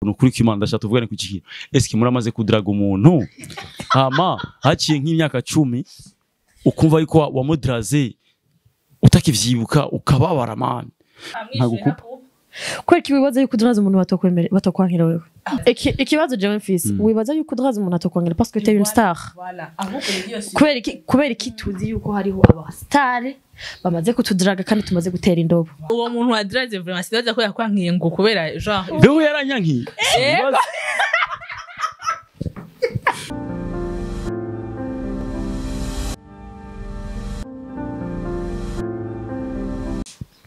Nukuri ko Imana ndashaka tuvugane ku kintu. Eske muramaze kudraga umuntu hama haciye nk'imyaka 10 ukumva yuko wamudraze utakivyibuka ukababara man? Ntagukupa. Kubera ko wibaza yuko udraza umuntu batokwemera batokwankira wewe. Ikibazo jewe mfise, wibaza yuko udraza umuntu atokwankira parce que t'es une star. Voilà. Ahubwo rero iyo Kubera iki tuzi yuko hariho aba star bamaze kutudraga kandi tumaze gutera indobo. Uwo muntu wa draze vraiment sibaza ko yakwankiye ngo kubera genre Beho yaranyankiye.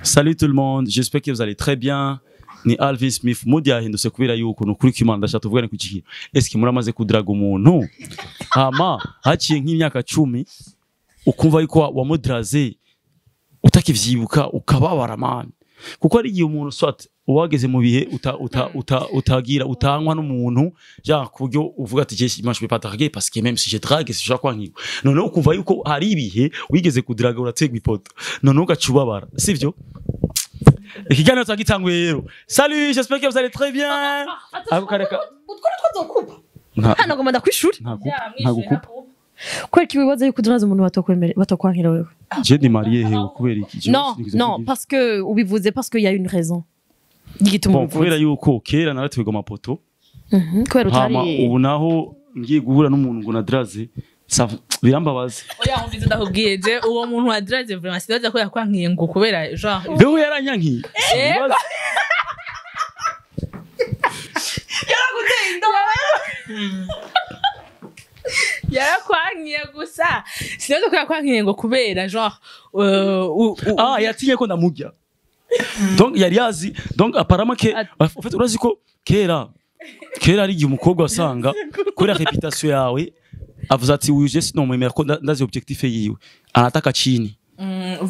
Salut tout le monde, j'espère que vous allez très bien. Ni Alvin Smith Mudi yahindutse kubera yuko nukuri ko Imana ndashaka tuvugane ku kintu. Eske muramaze kudraga umuntu hama haciye nk'imyaka 10 ukumva yuko wamudraze utakivyibuka ukababara man? Kuko ari igihe umuntu soit uwageze mu bihe uta uta uta utagira utankwa n'umuntu genre ku buryo uvuga ati je moi je peux pas draguer parce que même si je drague c'est kwa nkiwe. Noneho ukumva yuko hari ibihe wigeze kudraga urategwa ipoto, noneho ugacubabara, sivyo? Ikiganiro twagitanguye rero. Salut, j'espère que vous allez très bien. Ako kareka Utwo twazokupa. Hano ngoma ndakwishuri. Ntagukupa. Kubera ko wibaza yuko udraza umuntu batokwemera batokwankira wewe. Je ndi marié hewe kubera iki? Non, non, parce que ubivuze parce qu'il y a une raison. Igituma Bon, kubera ubivuze. yuko kera narategwa amapoto. Kubera Hama utari ubu naho ngiye guhura n'umuntu ngo nadraze birambabaza. Oya umvize ndakubwiye je uwo muntu wa draze vraiment sibaza ko yakwankiye ngo kubera genre Beho yaranyankiye. Yaraguteye indobo. Yarakwankiye gusa sibaza ko yakwankiye ngo kubera genre Ah, yatinye ko ndamurya. Donc yari yazi, donc apparemment que en fait urazi ko kera ari igihe umukobwa wasanga kubera reputation yawe avuze ati uyu je sinon mwemera ko ndazi objectif yiwe anataka chini.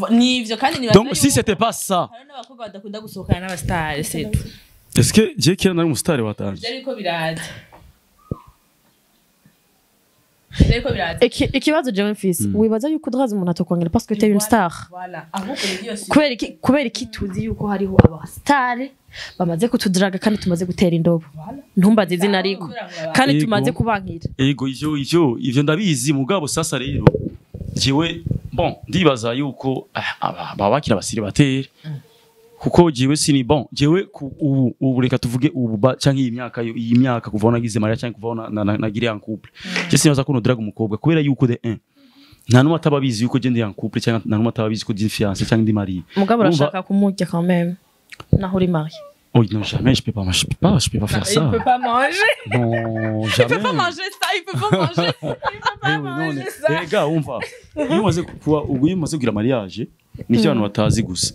Nivyo kandi nibaza. Donc si c'était pas ça. Hari n'abakobwa badakunda gusohokana n'abastar c'est tout. Est-ce que je kera nari umustar watanje? Byariko biraza. Byariko biraza. Ikibazo jewe mfise, wibaza yuko udraza umuntu atokwankira parce que t'es une star. Voilà. Ahubwo rero iyo Kubera iki tuzi yuko hariho aba star bamaze kutudraga kandi tumaze gutera indobo. Ntumbaze izina ariko kandi Yego. tumaze kubankira. Ego ivyo ndabizi mugabo sasa rero jewe bon ndibaza yuko aba bakira abasiribateri kuko jewe sini bon jewe ubu reka tuvuge ubu canke iyi myaka yo iyi myaka kuva nagize Maria canke kuva nagiriye en couple je sinibaza ko nodraga umukobwa kubera yuko de 1 nta numwe atababizi yuko je ndi en couple canke nta numwe atababizi ko ndi fiancé canke ndi marié. Mugabo Urumva- urashaka kumurya quand même naho uri marié. Oh non, jamais je peux pas je peux pas faire ça. Il peut pas manger. Non, jamais. Il peut pas manger ça, il peut pas manger. Il peut pas manger ça. Les gars, umva. Iyo umaze kuba ubwo iyo umaze kugira mariage nivyo abantu batazi gusa.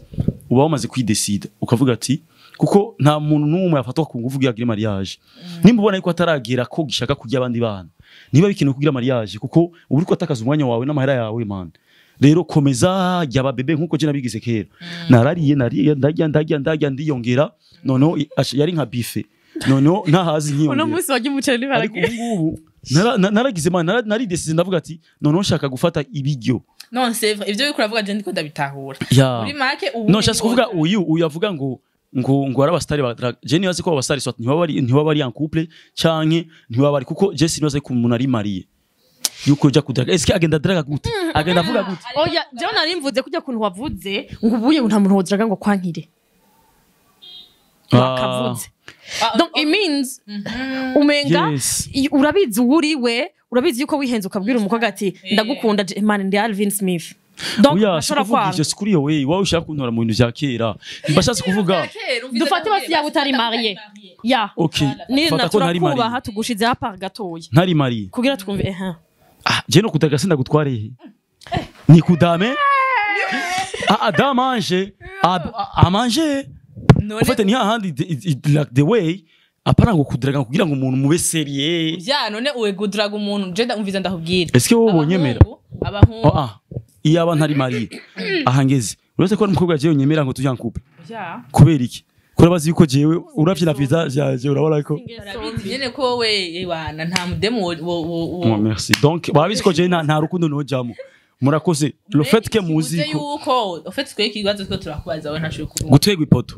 Uba wamaze kwidecide ukavuga ati kuko nta muntu n'umwe yafatwa ku nguvu kugira mariage. Nimba ubona yuko ataragira ko gishaka kurya abandi bana. Niba bikenewe kugira mariage kuko uba uriko atakaza umwanya wawe n'amahera yawe man. Rero komeza jya bebe nkuko je nabigize kera. Narariye nariye ndarya ndiyongera noneho yari nka buffet. Noneho ntahazi nkiyongera. Uno munsi wajya umuceri Ariko n'ibiharage. ubu naragize man naridesize ndavuga ati noneho nshaka gufata ibiryo. Non, c'est vrai. Ivyo uriko uravuga je ndiko ndabitahura. Muri make ubu No nshaka kuvuga uyu avuga ngo ari abastari ba drag. Je nibaze ko abastari soit ntibaba bari en couple canke ntibaba bari kuko je sinibaze ko umuntu ari marié yuko ujya kudraga. Est-ce que agenda draga gute? Agenda avuga gute? Oya, jewe nari mvuze kujya kuntu wavuze ngo ubuye nta muntu wodraga ngo kwankire. Wakavuze. Donc it means umenga Yes. urabizi uriwe, urabizi yuko wihenze ukabwira umukobwa ati ndagukunda man ndi Alvin Smith. Donc Oya, ashobora sikuvuga kwanga. ivyo sikuri yo we wowe ushaka kuntora mu bintu vya kera. Mbashatse kuvuga Dufate basi yaba utari marié. Ya. okay. Ni Fata ko ntari naturakubaha marié. tugushize hapa gatoya. Ntari marié. Kugira twumve Ah, je no kudaga sinda gutware. Ni kudame? Ah, da manger. A manger. En fait ni hahandi like the way apana ngo kudraga kugira ngo umuntu mube sérieux. Ya none uwe gudraga umuntu je ndumviza ndakubwira. Est-ce que wowe ubonyemera? Abahungu. Oh ah. Iyaba ntari marié. Aha ngeze. Uretse ko umukobwa jewe nyemera ngo tujye en couple. Ya. Kubera iki? Kuri bazi yuko jewe uravye na visage yaje urabona ko. Barabizi nyene ko we wana nta mudemu wo Moi merci. Donc babizi ko jewe nta rukundo nojamo. Murakoze. Le fait que muzi yuko en fait twe ikibazo two turakubaza we ntashobora kuvuga. Gutegwa ipoto.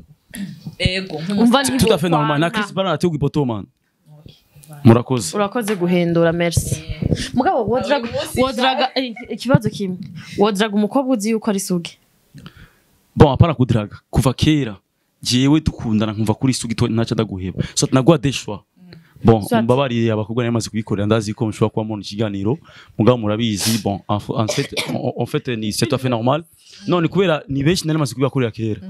Ego. Umva. Tout à fait normal. Na Chris Brown ategwa ipoto, man. Murakoze. Urakoze guhindura, merci. Mugabo wodraga Uyu munsi wodraga ikibazo kimwe, wodraga umukobwa uzi yuko ari sugi? Bon, apana kudraga. Kuva kera jewe dukundana nkumva kuri sugi to ntaca ndaguheba, so naguha des choix. Bon, Soit. mbabarire abakobwa nari kubikorera, ndazi ko mushobora kuba mubona ikiganiro, mugabo murabizi. Bon, en fait ni c'est tout à fait normal. Non, ni kubera ni benshi nari maze kubibakorera kera.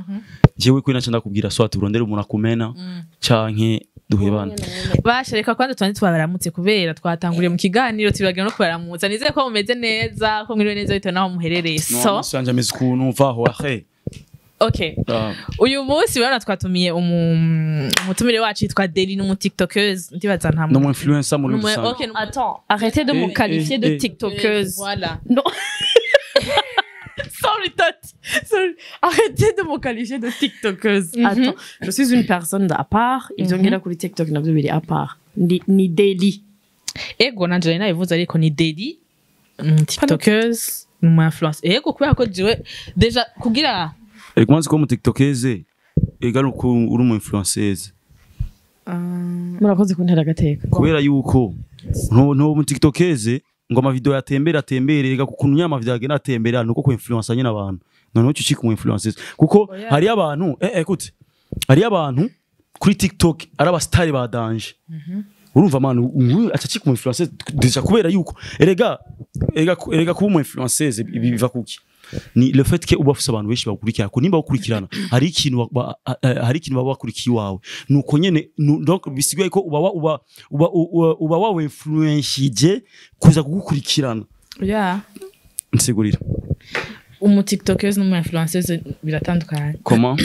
Jewe kuri ntaca ndakubwira, soit urondere umuntu akumena canke duhebane. Basha, reka kwanza tubanze tubaramutse, kubera twatanguriye mu kiganiro tubagira no kubaramutsa. Nizere ko mumeze neza, ko mwiriwe neza bitewe n'aho muherereye. No, So amaso yanje ameze ukuntu mvaho ahe. Okay, uyu munsi urabona twatumiye umutumire wacu yitwa Deli, n'umu tiktokeuse, ndibaza nta No mu influencer muri rusange. Okay, Attends, arrêtez de me qualifier de tiktokeuse. Voilà. Non. Sorry, Tati. Sorry. Arrêtez de me qualifier de tiktokeuse. Attends, je suis une personne à part. Ivyo ngira kuri TikTok navyo biri à part. Ni Daily. Ego, nanje nari nabivuze, ariko ni Deli, tiktokeuse, n'umu influencer. Ego, kubera ko jewe déjà kugira Ariko manzi ko mu tiktokeze ega uko uri umu influenceuse. Murakoze kuntera agateka. Kubera yuko nto mu tiktokeze ngo amavideo yatembera atembere, rega kukuntu nyama amavideo agenda atembera nuko ku influencer nyine abantu, noneho uca ucika umu influenceuse, kuko hari abantu, écoute, hari abantu kuri TikTok ari abastari ba danger. Urumva, man, uyu aca acika umu influenceuse déjà, kubera yuko erega kuba umu influenceuse ibi biva kuki? Ni le fait que uba ufise abantu benshi bagukurikirana, ko nimba bagukurikirana hari ikintu baba bakurikiye iwawe, nuko nyene donc bisigaye ko uba uba uba uba wawe influencije kuza kugukurikirana. Yeah. Nsigurira. Umu tiktokeuse n'umu influenceuse biratandukanye. Comment?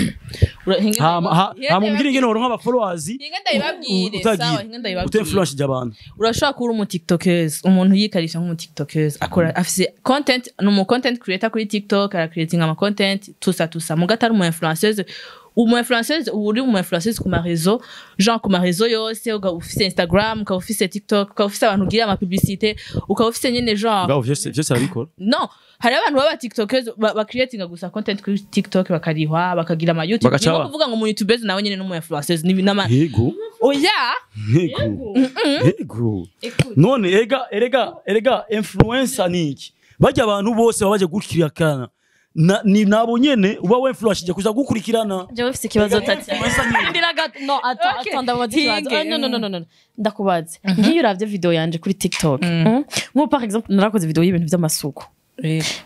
Hama umbwire ingene woronka aba followers. Hinga ndabibabwire. Utagiye. Sawa, hinga ndabibabwire. Utinfluencije abantu. Urashobora kuba uri umu tiktokeuse, umuntu yikarisha nk'umu tiktokeuse, akora, afise content, ni umu content creator kuri TikTok, ara creating ama content tusa tusa, muga atari umu influenceuse. Umu influenceuse, uba uri umu influenceuse ku ma réseau, genre ku ma réseau yose, ukaba ufise Instagram, ukaba ufise TikTok, ukaba ufise abantu ugira ama publicité, ukaba ufise nyene genre. Ngabo vyose vyose arabikora. No, hari abantu baba tiktokers ba creatinga gusa content kuri TikTok, bakarihwa, bakagira ama YouTube. Bagaca Ni nko kuvuga ngo mu youtubers nawe nyene n'umu influencers ni nama. Yego. Oya. Yego, none ega erega erega influencer ni iki? Bajya abantu bose baba baje gukurikirana ni nabo nyene uba we influencije kuza gukurikirana. Jewe mfise ikibazo, Tati. Influencer nyene. Ndira gato. No, attends, Okay. attends, ndabaza ikibazo. Hinge. Ah, no, no, no, no, no. Ndakubaze. Ngiyo uravye video yanje kuri TikTok. Nko par exemple narakoze video y'ibintu vy'amasuku.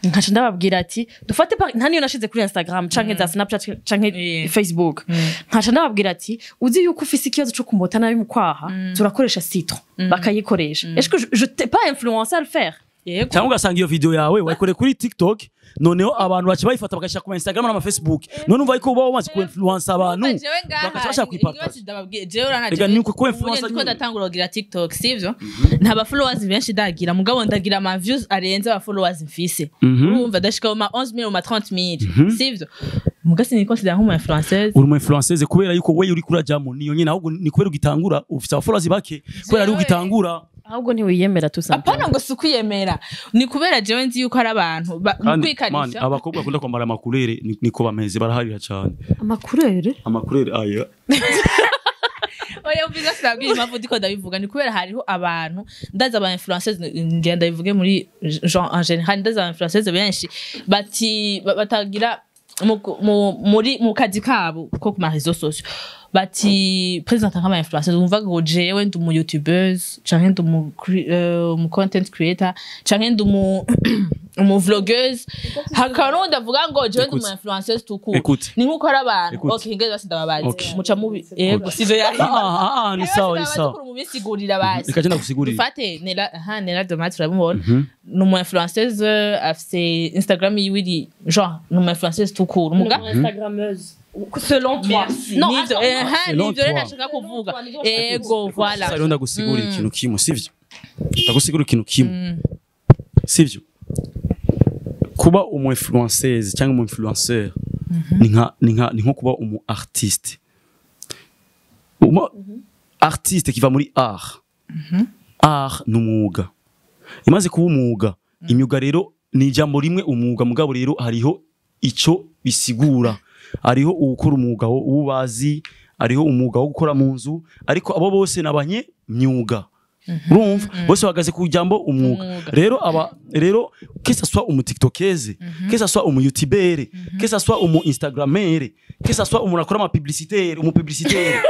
Nkaca ndababwira ati dufate nta niyo nashize kuri Instagram canke za Snapchat canke Facebook, nkaca ndababwira ati uzi yuko ufise ikibazo co kumota nabi mu kwaha, turakoresha citron, bakayikoresha. Est-ce que je t'ai pas influencé à le faire? Yego. Cyangwa ugasanga iyo video yawe wayikoreye kuri TikTok, noneho abantu baca bayifata bagashyira ku ma Instagram n'ama Facebook, none umva yuko uba wamaze ku influence abantu, Jewe ngaha bagaca bashaka kuyipartage. Ndababwiye jewe urana. Ega ni uko ku influencer ndiko nyene. ndatangura kugira TikTok, sivyo? Nta ba followers benshi ndagira, mugabo ndagira ama views arenze aba followers mfise. Urumva ndashika mu ma 11,000, mu ma 30,000, sivyo? Muga sini considère nk'umu influenceuse. Uri umu influenceuse kubera yuko we uri kurajamo niyo nyene, ahubwo ni kubera ugitangura ufite aba followers bake, kubera ari ugitangura. Ahubwo ntiwiyemera tout simplement. Apana, ngo si ukwiyemera, ni kubera jewe nzi yuko hari abantu mu Kandi man, kwikarisha. abakobwa bakunda kwambara amakurere niko bameze, baraharira cyane. Amakurere? Amakurere aya. Oya, umviza, sinabwira impamvu ndiko ndabivuga. Ni kubera hariho abantu, ndazi aba influenceuses, ngenda ndabivuge muri genre en général, ndazi aba influenceuses benshi bati batagira muri mu kazi kabo ko ku ma réseaux sociaux bati presenta nk'ama influenceuses. Umva ngo jewe ndi umu youtubeuse canke ndi umu content creator canke ndi umu vlogueuse, hakaba n'uwundi avuga ngo jewe ndi umu Écoute. influenceuse tout court. Écoute. Ni nkuko ari abantu. Écoute. Okay, ngeze basi ndababazi. Okay. Muca mubi, yego, sivyo yahi. Ah, ni sawa, ni sawa. Mubisigurira basi. Reka genda gusigurira. Dufate Nela, aha Nela Domate, urabimubona, ni umu influenceuse, afise Instagram yiwe iri genre ni umu influenceuse tout court, muga Instagrameuse selon toi? Non, nivyo, Selon nivyo rero toi. nashaka kuvuga. Ego, voilà. Sasa rero ndagusigurira ikintu kimwe, sivyo? Ndagusigurira ikintu kimwe, sivyo? Kuba umu influenceuse cyangwa umu influenceur ni nko kuba umu artiste. Umu artiste kiva muri art. Art ni umwuga. Imaze kuba umwuga, imyuga rero ni ijambo rimwe umwuga, mugabo rero hariho ico bisigura. Hariho uwukora umwuga w'ububazi, hariho umwuga wo gukora mu nzu, ariko abo bose nabanye myuga. Urumva bose bahagaze ku jambo umwuga. Umwuga. Rero aba rero, que ça soit umu tiktokeze, que ça soit umu youtubere, que ça soit umu instagramere, que ça soit umuntu akora ama publicitaire, umu publicitaire,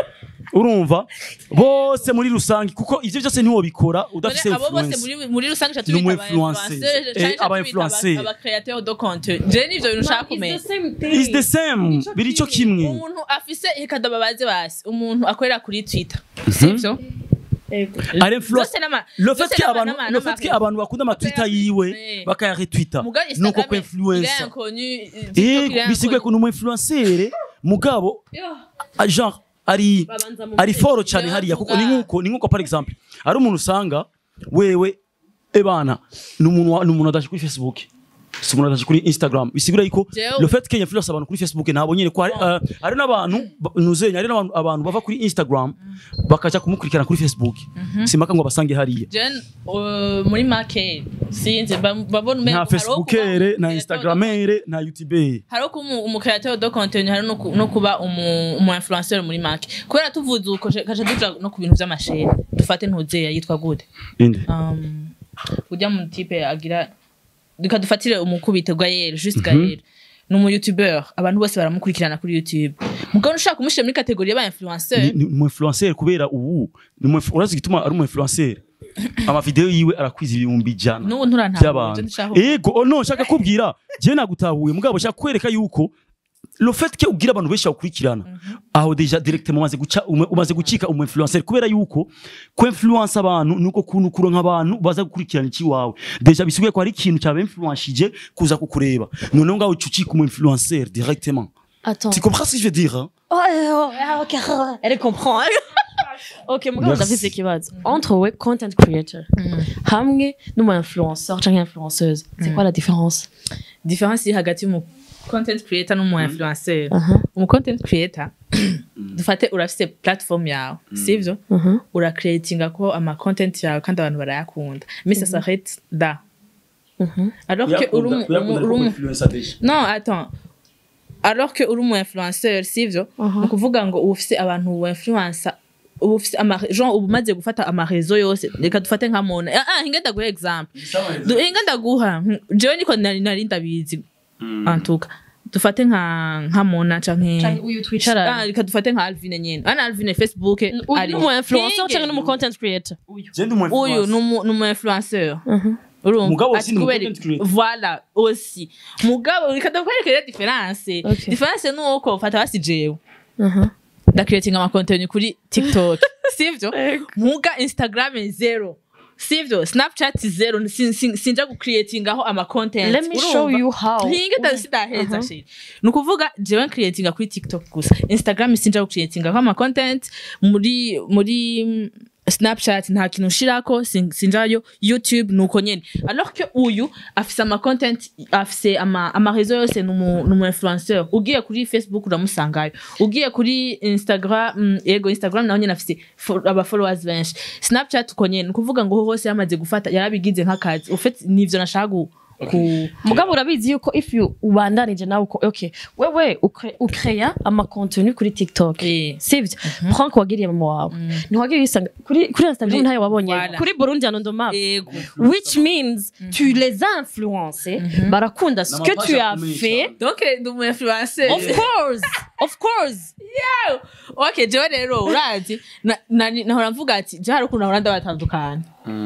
urumva bose muri rusange, kuko ivyo byose ntiwobikora udafise None abo bose influence. muri rusange Ni tubita umu aba influencer. influenceur, canke Aba tubita influencer. aba créateur de contenu. Je nivyo bintu nshaka kumenya. Is the same, biri ico kimwe. Umuntu afise, reka ndababaze basi, umuntu akorera kuri Twitter, sivyo? Ari influence. Zose Le fait zose que abantu, le fait que abantu bakunda ama Twitter yiwe bakayaretwita, nuko ko influencer. Bisiguye ko numu influencer, mugabo genre ari fort cyane hariya, kuko ni nkuko par exemple ari umuntu usanga wewe ebana ni umuntu adaje kuri Facebook, si umuntu adaje kuri Instagram, bisigura yuko le fait que influence abantu kuri Facebook nabo nyene ko hari n'abantu nuzenya, hari n'abantu, abantu bava kuri Instagram bakaja kumukurikirana kuri Facebook, simaka ngo basange hariya. Jen muri make sinzi babona umengo Nta hariho kuba Facebookere, nta umu- Instagramere, nta YouTubere. Hariho kuba umu créateur de contenu, hari no kuba umu influenceur muri make, kubera tuvuze uko kaca duja no ku bintu vy'amasheni. Dufate ntuzeya yitwa gute? Inde? Ujya mu type agira, reka dufatire umukubite Gaël, juste Gaël ni umu youtubeur, abantu bose baramukurikirana kuri YouTube, mugabo ushaka kumushyira muri catégorie y'aba influenceur? Ni umu influencer, kubera ubu ni urazi igituma ari umu influencer? Ama video yiwe arakwiza 100,000 N'ubu nturantahura by'abantu. ivyo ndashaka. Ego, oh no, nshaka kubwira je nagutahuye, mugabo nshaka kwereka yuko le fait que ugira abantu benshi bakurikirana, aho déjà directement umaze guca umaze gucika umu influencer, kubera yuko ku influence abantu nuko kuntu kuronka abantu baza gukurikirana iki wawe, déjà bisubiye ko hari ikintu cyaba influencije kuza kukureba, noneho ngaho ucucika umu influencer directement. Attends. Tu comprends ce que je veux dire, hein? Oh, ah, ok, elle comprend. Ok, mugabo Merci. ndafise ikibazo. Entre we content creator hamwe n'umu influenceur canke influenceuse, c'est quoi la différence? Différence iri hagati y'umu content creator n'umu influenceur: umu content creator, dufate urafise platform yawe, sivyo? Uracreatinga ko ama content yawe kandi abantu barayakunda, mais ça s'arrête là, alors que non, attends, alors que uri umu influenceur, sivyo? Ni ukuvuga ngo uba ufise abantu influencer, uba ufise ama genre uba umaze gufata ama réseaux yose. Reka dufate nka Mona, hinga ndaguha exemple. Hinga ndaguha. Jewe niko nari ndabizi, en tout cas dufate nka Mona canke Uyu twicarana. Reka dufate nka Alvine nyene, ana Alvine Facebook. Uyu ni umu influenceur canke n'umu content creator? Uyu ni umu influenceur, urumva? Mugabo Ati si ni umu kubera- content creator. Voilà, aussi, mugabo reka ndakwereke rero différence. Différence ni uko fata basi jewe ndacreatinga ama contenu kuri TikTok, sivyo? Muga Instagram zéro, sivyo? Snapchat zéro. Sinja gucreatingaho ama content. Let me show you how. Hinge sidaheza shit. Ni ukuvuga jewe ncreatinga kuri TikTok gusa, Instagram sinja gucreatingaho ama content, muri Snapchat nta kintu nshirako, sinjayo, YouTube nuko nyene, alors que uyu afise ama content, afise ama réseaux yose, ni umu influenceur. Ugiye kuri Facebook uramusangayo, ugiye kuri Instagram, yego, Instagram naho nyene afise aba followers benshi, Snapchat uko nyene. Ni ukuvuga ngo hose yamaze gufata, yarabigize nk'akazi. Ufite nivyo nashaka ku Mugabo urabizi yuko if you ubandanije nawe uko, okay, wewe ukreya ama contenu kuri TikTok, sivyo? Prank wagiriye mama wawe ntiwagiye uyisanga kuri Instagram, ntayo wabonye Voilà. kuri Burundi Anondomap, Yego. which means tu les as influencés, barakunda ce que tu as fait. Donc ndi umu influenceur. Of course, of course. Ok, jewe rero urazi nahora mvuga ati je hari ukuntu nahora ndabatandukana.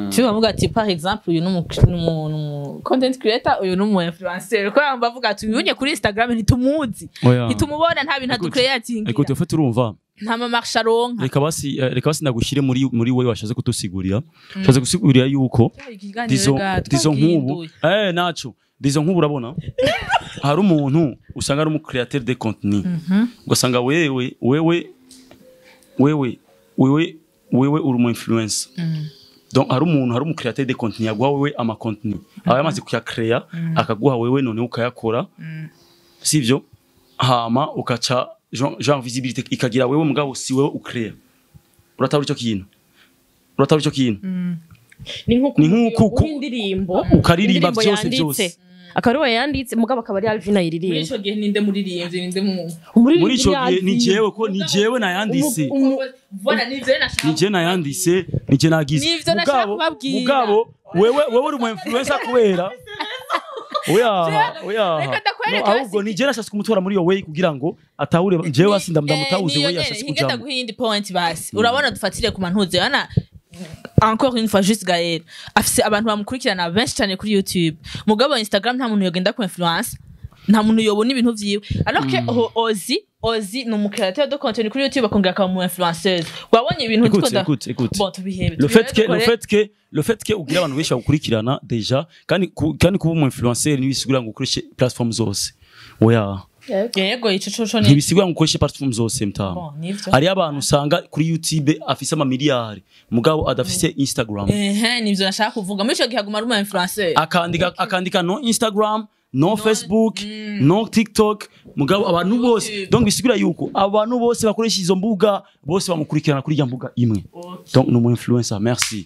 Jewe mvuga ati par exemple uyu ni umu content creator, uyu ni umu influencer, kubera mbavuga ati uyu nye kuri Instagram ntitumuzi, Oya. ntitumubona, nta bintu Écoute, aducreatingira, Écoute, en fait urumva, nta mamarche aronka. Reka basi ndagushyire muri wowe washatse kudusigurira, ushatse gusigurira yuko disons nk'ubu naco, disons nk'ubu urabona hari umuntu usanga ari umu créateur de contenu, ugasanga wewe uri umu influencer. Donc hari umuntu, hari umu créateur de contenu yaguha wewe ama contenu, aba yamaze kuyakrea akaguha wewe, noneho ukayakora, sivyo? Hama ukaca genre visibilité ikagira wewe, mugabo si wewe ukrea. Uratabura ico kintu? Uratabura ico kintu? Ni Ni nk'uko indirimbo ukaririmba indirimbo byose yanditse. byose. Akaba ari we yanditse, mugabo akaba ari Alvin Muri ayiririmba. ico gihe ninde muririmbyi, ninde mu Muri ico gihe ni jewe, ko ni jewe nayanditse. Voilà, nivyo nashaka. Ni jewe nayanditse, ni jewe nagize. Nivyo nashaka Mugabo- kubabwira. Mugabo wewe uri mu influencer kubera oya oya. Reka ndakwereke. No, ahubwo ni jewe nashatse kumutora muri iyo way kugira ngo atahure jewe asinda ndamutahuze we yashatse Hinge kujamo. ndaguha iyindi point basi. Urabona, dufatire ku mantuze bana, encore une fois, juste Gaël afise abantu bamukurikirana benshi cyane kuri YouTube, mugabo Instagram nta muntu yogenda ku influence, nta muntu yobona ibintu vyiwe, alors que Ozi ni umu créateur de contenu kuri YouTube, akongera akaba umu influenceuse. Wabonye ibintu Écoute, ndiko écoute, écoute. Bon, tubihebe. Le fait que le Tubihebe. fait que ugira abantu benshi bagukurikirana déjà, kandi kuba umu influencer ntibisigura ngo ukoreshe platform zose, oya. Yego, ico co ni Ntibisigura ngo ukoreshe platform zose, mtamu. Bon, nivyo. Hariyo abantu usanga kuri YouTube afise amamiliyari, mugabo adafise Instagram. Ehe, nivyo nashaka kuvuga. Muri ico gihe aguma ari umu influencer. Akandika no Instagram, no Facebook, no TikTok, mugabo abantu bose YouTube. Donc bisigura yuko abantu bose bakoresha izo mbuga bose bamukurikirana kuri ya mbuga imwe, donc ni umu influencer. Merci.